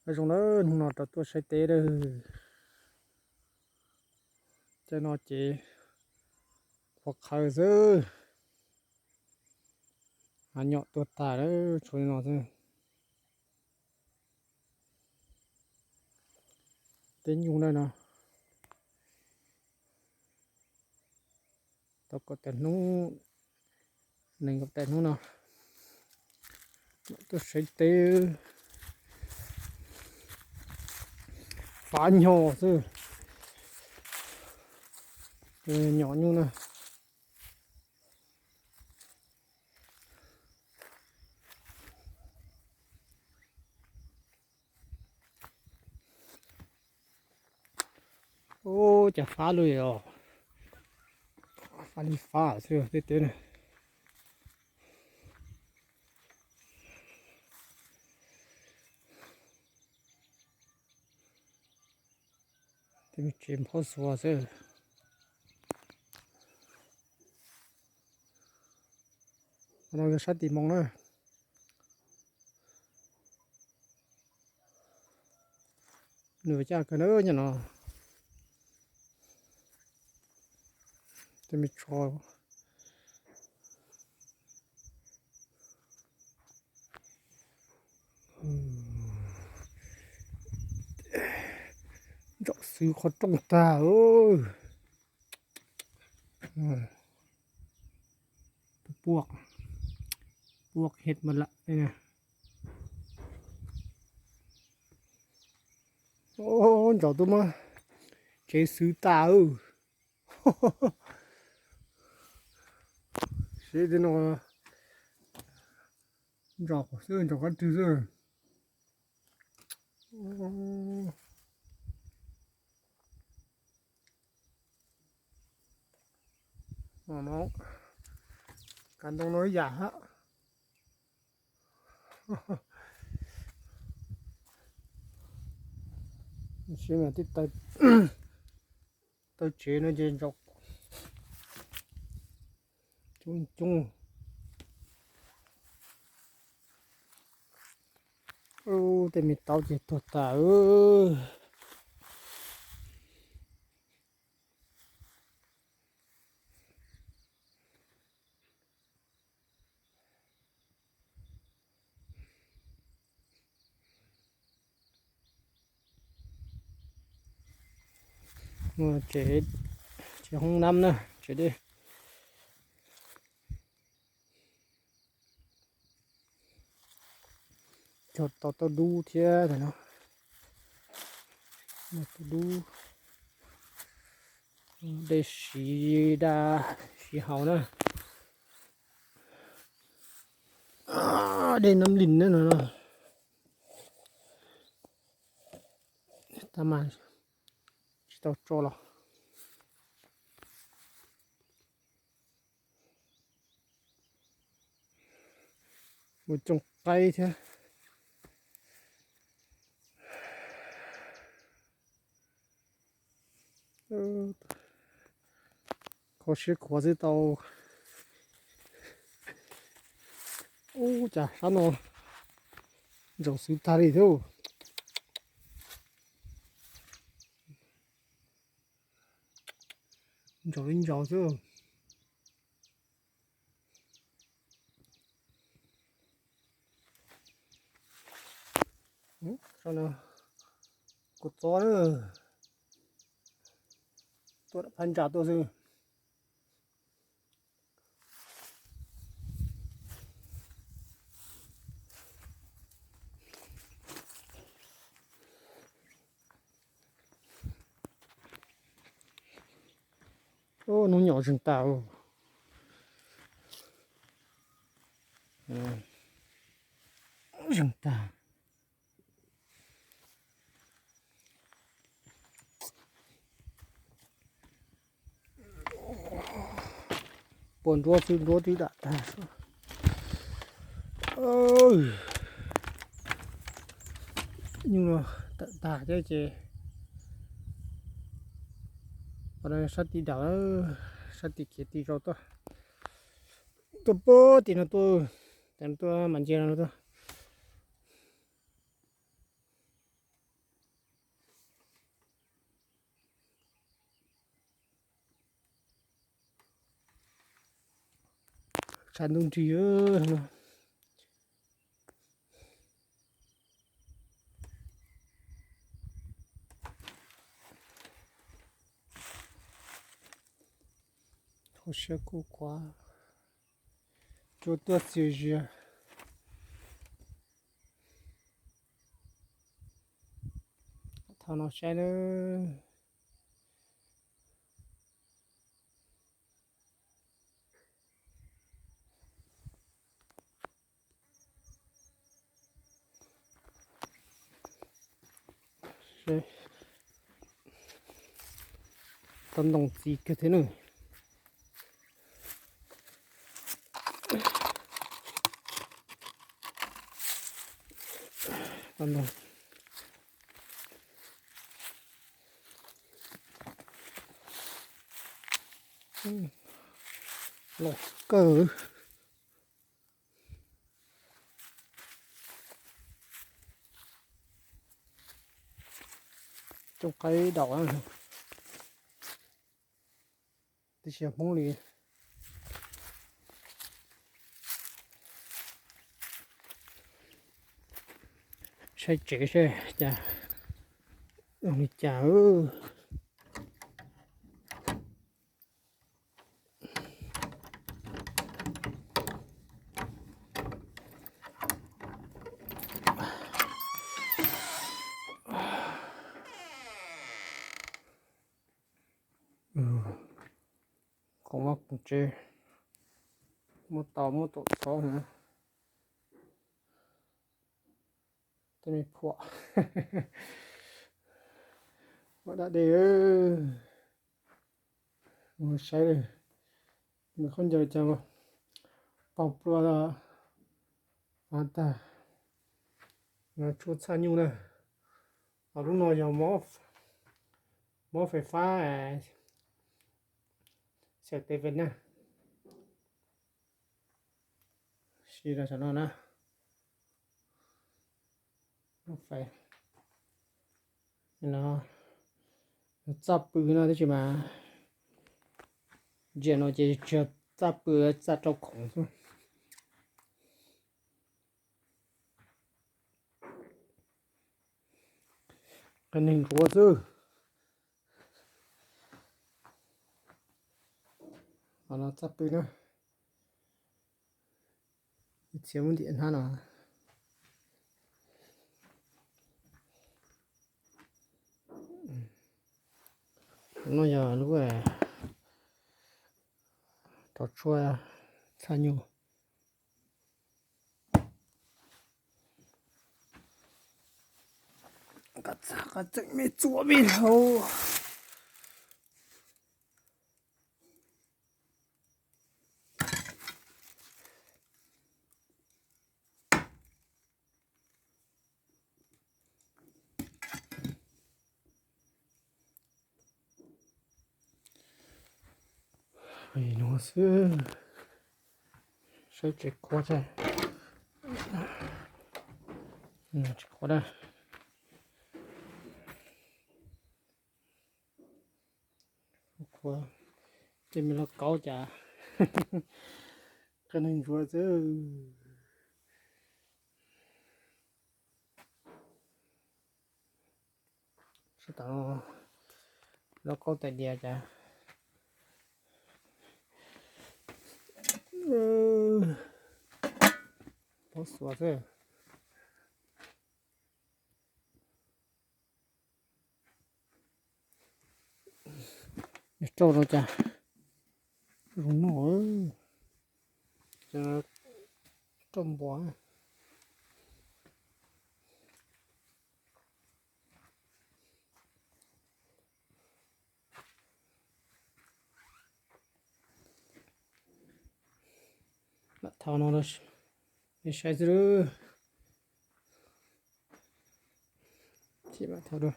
Nyob zoo nawb, hnub no rov tuaj saib teb lawm. Caij no ces qhuav qhawv xwb, hav nyom tuag tag lawm, tshuav li no xwb. Teb nyuj na no. Tau kaum tawm hnub, nees nkaum tawm hnub no tuaj saib teb, fav nyog xwb, nyom nyuj na. Ub, cas fab lug os, fab li fab xwb tej teb na. Tej me tsev nphob xuas xwb. No yog sab tim moos na. Nws caj kawg na nyob no. Tej me tsho. Ntsaum xwb qhov rooj tag. Puaj, puaj het mas lam. Ntsaum tuaj muab tsev xwb tas. Seb tej no ntsaum xwb, ntsaum qab twg xwb. Kav ntoo no ib yam hab. Seb mas tej taw tsev no ces ntsaum coob coob. Ub, tej me taub ces tuag tas. Tsev, tsev hoob nab na, tsev dej. Cog tau tauj dub thiab ntag no. Tauj dub, dej siv da, siv haus na. Dej Nam Lim na no. Tab mas tsis tau tso los. Ua cooj qaib thiab. Kho siab khuav xwb tau. Ub, cas sab no ntsaum xwb tag li thiab. Ntsaum li ntsaum xwb. Kuv txob na, tuaj phab ntsa tuaj xwb. Ub, hnub nyom zeeg tag. Zeeg tag. Puas ntsuab xwb, ntsuab twb dam tag. Nyuj no tawm tag thiab ces sab tim dam, sab tim khiav tim zau tuaj, tuaj puag tim no tuaj, tim no tuaj mas ntsia no tuaj. Tshav ntuj nrig no. Hauv siab kuj kuav, tsuas tuaj txias zias. Thaum no saib nawb. Tau ntoo txiv kawg thiab na. Tau ntoo los kawg. Cooj qaib daum, tib si Hmoob li. Saib tsev saib cas zoo li cas. Khoom vaj khoom tsev, muab tau muab tuam txhov na. Tej me phuam, phuam dab dej. Mus saib, nws khaub ncaws cas paug plua tag, tshuaj txhaj nyuj na. Lub no yog mob fais fab xyaw tes ves na. Siv rau saum no na. Mob fais no, txaj pw no tab sis mas ntsia no ces tsis yog txaj pw, txaj rau khoom xwb. Qee neeg ntsuav xwb. Qhov no txaj pw na. Ib txhia muab ntim hnab no. No yog lub rau tshuaj txhaj nyuj. Qab txeem me txuam me hlau. No xwb, saib tsev qhuav, tsev qhuav na. Qhuav, tej me lauj kaub cas qee neeg ntsuav xwb. Sab tom no lauj kaub tais diav cas pob xuas xwb. Rau no cas zoo noj, rau npua. Mam thau no, nej saib xwb. Ces mam thau rau.